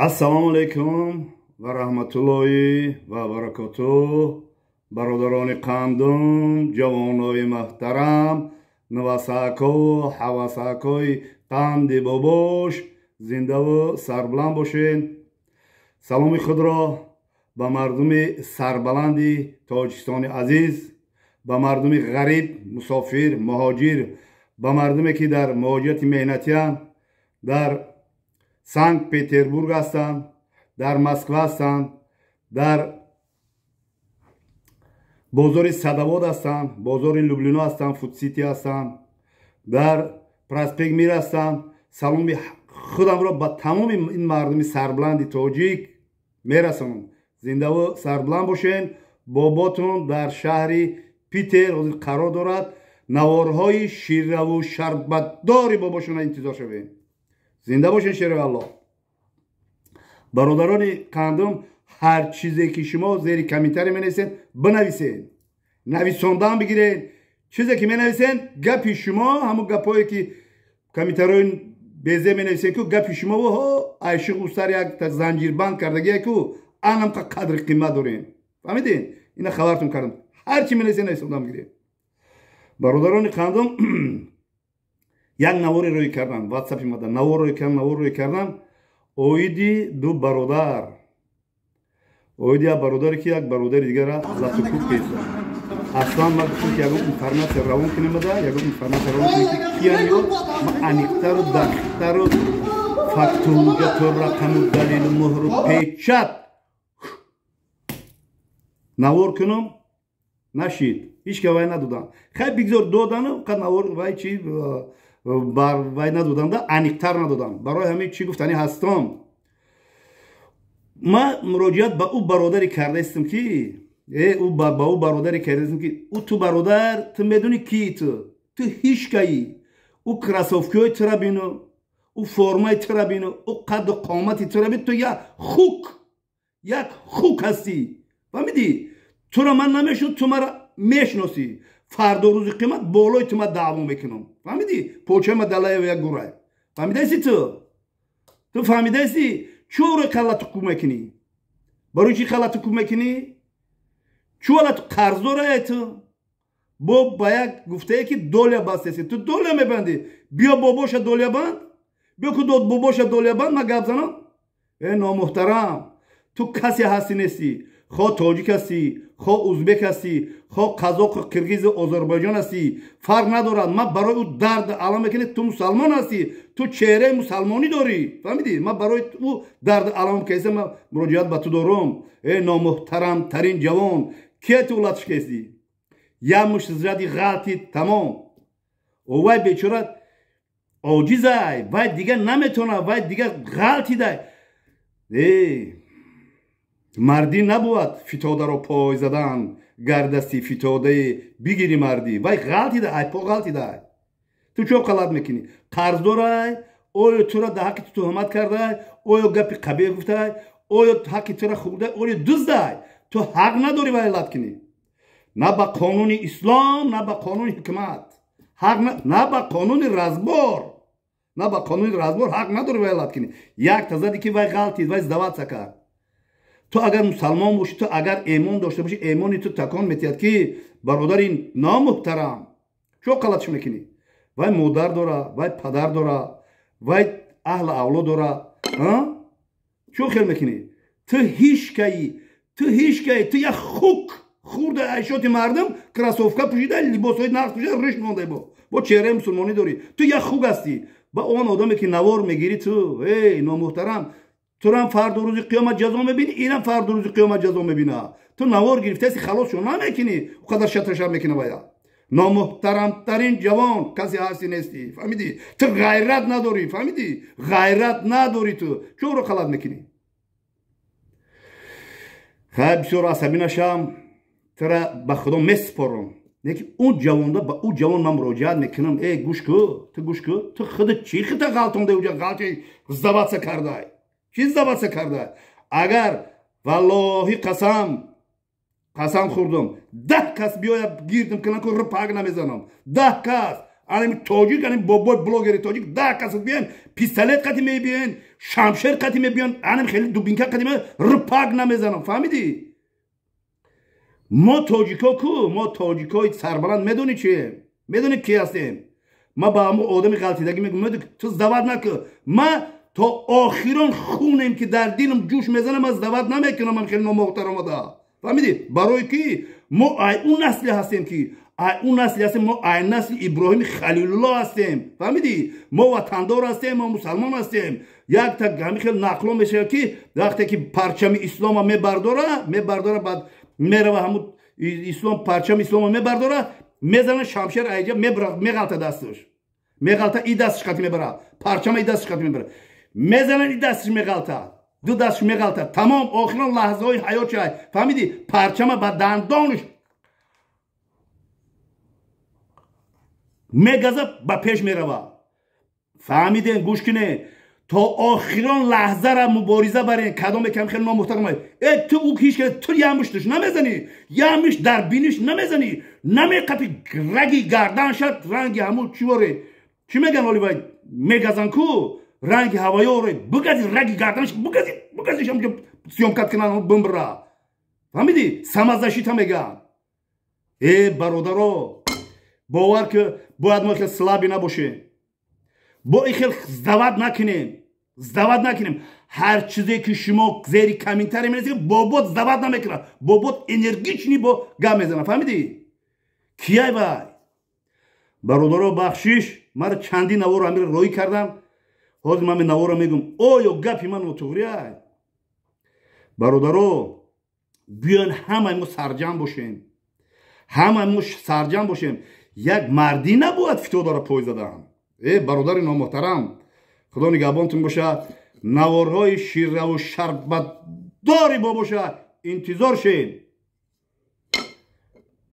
Ассалому алайкум ва раҳматуллоҳи ва баракотуҳ. Бародарони қандум, ҷавонои муҳтарам, навасакову ҳавасакои қанди бобош, зиндаву сарбаланд бошед. Саломи худро ба мардуми сарбаланди Тоҷикистони азиз, ба мардуми ғариб, мусофир, муҳоҷир, ба мардуме ки дар муҳоҷирати меҳнатиянд, дар Санкт Петербург ҳастанд, дар Москва ҳастанд, дар бозори Садовод ҳастанд, бозори Люблино ҳастанд, Фудсити ҳастанд, дар проспект Мир ҳастанд. Саломи худамро ба тамоми ин мардуми сарбаланди тоҷик мерасонам. Зиндаву сарбаланд бошед. Боботун дар шаҳри Питер ҳозир қарор дорад. Наворҳои шираву шарбатдори бобошона интизор шавед. Зинда бошед, шери Аллоҳ. Бародарони қандум, ҳар чизе ки шумо зери комментарий менависед, бинависед, нависондан бигиред. Чизе ки менависед, гапи шумо, ҳамун гапҳое ки комментариҳои безе менависед, ку гапи шумо ҳо айшиқ устар як занҷирбанд кардагие, ку анамқа қадри қимат дорем. Фаҳмидед? Ина хабартон кардам. Ҳар чи менависед, нависондан бигиред. Бародарони қандум, як наворе рӯй кардам, ватсапи мада навор рӯй кардам, навор рӯй кардам оиди ду бародар, оиди як бародаре ки як бародари дигара латукуб кеса. Аслан ман гуфтам, ки ягон информатсия равон кунем ада, ягон информатсия равон кунем, ки киян ё ман аниқтару дақиқтару факту ҳуҷҷату рақаму далелу муҳру печат навор кунам. Нашид, ҳеч ка вай надодам. Хай, бигзор додану қад навор вай чи бар вай надоданда, аниқтар надодам. Барои ҳамин чӣ гуфтанӣ ҳастам? Ман муроҷиат ба ӯ бародаре кардаистам, ки ба ӯ бародаре кардаистам, ки ӯ ту бародар, ту медонӣ ки ту ҳичкаӣ. Ӯ кроссовкиҳои тура бину, ӯ формаи тура бину, ӯ қадду қомати тура бин. Ту як хук, як хук ҳастӣ, фаҳмидӣ? Тура ман намешиносам, ту мара мешиносӣ. Фардо рӯзи қиёмат болои ту ман даъво мекунам, фаҳмидӣ? Почаи ма далаева як гурай, фаҳмидаисти ту? Ту фаҳмидаисти, чӯро қалатукӯ мекунӣ? Барои чӣ қалатукӯ мекунӣ? Чӯ ала ту қарздорае? Ту бо ба як гуфтае, ки доля бастеси, ту доля мебандӣ. Биё, бобоша доля банд, биё ку бобоша доля банд, ман гап занам. Э, номуҳтарам, ту касе ҳастӣ нестӣ, хо тоҷик ҳастӣ, хо узбек ҳастӣ, хо қазоқу қирғизу Озарбойҷон ҳастӣ, фарқ надорад. Ман барои ӯ дард алам мекунӣ. Ту мусалмон ҳастӣ, ту чеҳраи мусалмонӣ дорӣ, фаҳмидӣ? Ман барои ӯ дард алам кеса, ман муроҷиат ба ту дорам. Э, номуҳтарамтарин ҷавон, кия ту латш кестӣ? Як мушт зади, ғалти, тамом. Вай бечора оҷизай, вай дигар наметавонад, вай дигар ғалтидай. Э, мардӣ набувад фитодаро пой задан, гардасти фитодае бигири мардӣ. Вай ғалтида, айпо ғалтидай. Ту чо қалат мекунӣ? Қарздорай? Оё тура дар ҳаққи ту туҳмат кардай? Оё гапи қабеҳ гуфтай? Оё ҳаққи тура хӯрдай? Оё дуздай? Ту ҳақ надорӣ вай лат кунӣ, на ба қонуни ислом, на ба қонуни ҳикмат ҳақ, на ба қонуни разбор, на ба қонуни разбор ҳақ надорӣ вай лат кунӣ. Як тазади, ки вай ғалтид, вай сдаваться кард. Ту агар мусалмон бошӣ, ту агар эмон дошта бошӣ, эмони ту такон метиҳад, ки бародари номуҳтарам, чо қалатш мекунӣ? Вай модар дора, вай падар дора, вай аҳлу авлод дора. Чо хел мекунӣ? Ту ҳичкаӣ, ту ҳичкаӣ, ту як хук хурда айшоти мардум, кроссовка пӯшида, либосҳои нағз пӯшида, риш монда, бо чеҳраи мусулмонӣ дорӣ. Ту як хук ҳастӣ. Ба он одаме ки навор мегирӣ ту, эй номуҳтарам, турам фардо рӯзи қиёмат ҷазо мебинӣ, инам фардо рӯзи қиёмат ҷазо мебина. Ту навор гирифтаси, халос шо намекунӣ, қадар шаташар мекуна вая. Номуҳтарамтарин ҷавон, касе ҳасти нестӣ, фаҳмидӣ? Ту ғайрат надорӣ, фаҳмидӣ? Ғайрат надорӣ. Ту чӯро қалат мекунӣ? Хай, бисёр асабӣ нашам, тура ба Худо месупорам. Лекин он ҷавонда, ба ӯ ҷавон ман муроҷиат мекунам. Э, гӯш ку, ту гӯш ку, ту худ чӣ хита ғалтонда уҷа, ғалти сдаваться кардай? Чӣ сдаваться кардай? Агар валлоҳи қасам, қасам хӯрдам, 10 кас биёяд гирдим кунам, ку рпаг намезанам. 10 кас, анами тоҷик, ани бобои блогери тоҷик, 10 кас биёен, пистолет қати мебиёен. Шамшер қати мебиён, анам хеле дубинка қати рпак намезанам. Фаҳмидӣ? Мо тоҷико ку, мо тоҷикои сарбаланд медонӣ чием? Медонӣ ки ҳастем? Ма ба ҳамо одами ғалтидагӣ мегӯм, ту сдавать накун. Ма то охирон хунем ки дар дилам ҷӯш мезанам, ман сдавать намекунам. Ман хеле номуҳтарамода. Фаҳмидӣ? Барои ки мо ай ӯ насле ҳастем, ки ай ӯ насле ҳастем, мо ай насли Иброҳими Халилулло ҳастем. Фаҳмидӣ? Мо ватандор ҳастем, мо мусалмон ҳастем. Якта ҳамин хел нақло мешавад, ки вақте ки парчами ислома мебардора, баъд мерава ҳамун ислом, парчами ислома мебардора, мезана шамшер айҷа, меғалта дасташ, меғалта, и дасташ қати мебара парчама, и дасташ қати мебара, мезанад, и дасташ меғалта, ду дасташ меғалта, тамом, охирон лаҳзаҳои ҳаёт чай. Фаҳмидӣ? Парчама ба дандонаш мегаза, ба пеш мерава. Фаҳмидем? Гӯш кине, то охирон лаҳзара мубориза барен. Кадоме кам хеле номуҳтарам, э, ту ӯ ҳеч ту ямушташ намезанӣ, ямуш дар биниш намезанӣ, намеқапи, раги гардан шад ранги ҳамун чӣ воре, чӣ меган, оли вай мегазан ку, ранги ҳаваёре бугази, раги гарданаш бугази, бугази, ҳамҷо съёмка кунан, бимбра. Фаҳмидӣ? Самозащита меган. Э, бародаро, бовар ки бояд мо хел слабый набошем, бо ин хел сдавать накунем, сдавать накунем. Ҳар чизе ки шумо зери комментарий менависед, бобот сдавать намекунад, бобот энергичный бо гап мезанад. Фаҳмидӣ? Кияй вай? Бародаро, бахшиш, мара чанди наворо амира роҳӣ кардам. Ҳозир ман наворо мегӯм, оё гапи ман нотуғрияй? Бародаро, биён ҳамаи мо сарҷам бошем, ҳамаи мо сарҷам бошем. Як мардӣ набояд фитодара пой задан. Э, бародари номуҳтарам, худо нигаҳбонтон бошад. Наворҳои ширраву шарбатдори бо бошад, интизор шед.